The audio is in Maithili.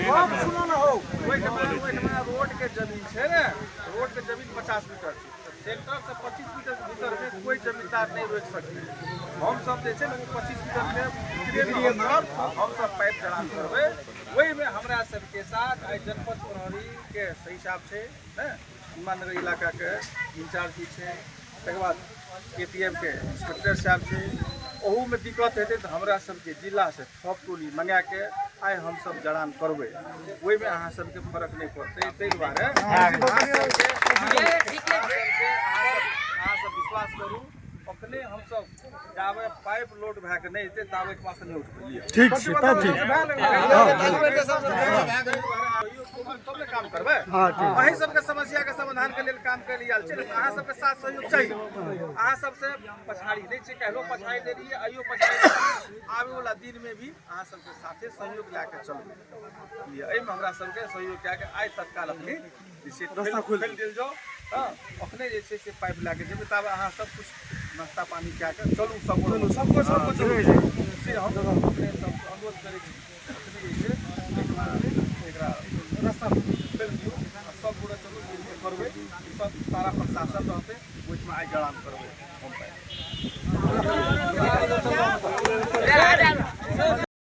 गप सुनो ने हौ। ओहिठमा रोडके जमीन छै ने, रोडके जमीन 50 मीटर छै, तऽ सेंटरसँ 25 मीटर भीतरमे कोइ जमींदार नहि रोकि सकतै। हमसब जे छै ने 25 मीटरके भीतरेमे हमसब पाइप जड़ान करबै। ओहिमे हमरा सबके साथ आइ जनपद प्रहरीके सही साहब छै ने, नगर इलाकाके इंचार्ज भी छै, तकर बाद के पी एम के इंस्पेक्टर साहब छै। ओहूमे दिक्कत हेतै तऽ हमरा सबके जिलासँ थप टोली मंगाके आइ हमसब जड़ान करबै, ओहिमे अहाँ सबके फर्क नहि पड़तै। ताहि दुआरे अहाँ सब विश्वास करू, अखने हमसब जाबे पाइप लोड भए के नहि हेतै ताबे एकमा से नहि उठबै। लिअ, ठीक छै, तब ठीक। तब ने काम करबै। अहीं सबके समस्या के समाधान के लेल काम करे आयल छै। अहाँ सबके साथ सहयोग चाही। अहाँ सबसे पछाड़ी नहि छै। काल्हिओ पछाड़ी देलियै, आइयो पछाड़ी, आबे वाला दिन में भी अहाँ सबके साथे सहयोग लए के चलबै। लिअ, एहिमे हमरा सबके सहयोग कए के आइ तत्काल अखनी जे छै रास्ता खोलि देल जाउ। हँ, अखने जे छै से पाइप लए के जेबै, तब अहाँ सब कुछ नाश्ता पानी कए के चलू, सब चलू, सबको सबको चलू। से हम अपने सबसँ अनुरोध करै छी, अखने जे छै एकरा रास्ता खोलि दियौ आ सब गोटे चलू, मिलके करबै। सब सारा प्रशासन रहतै ओहिठमा, आइ जड़ान करबै हम पाइप।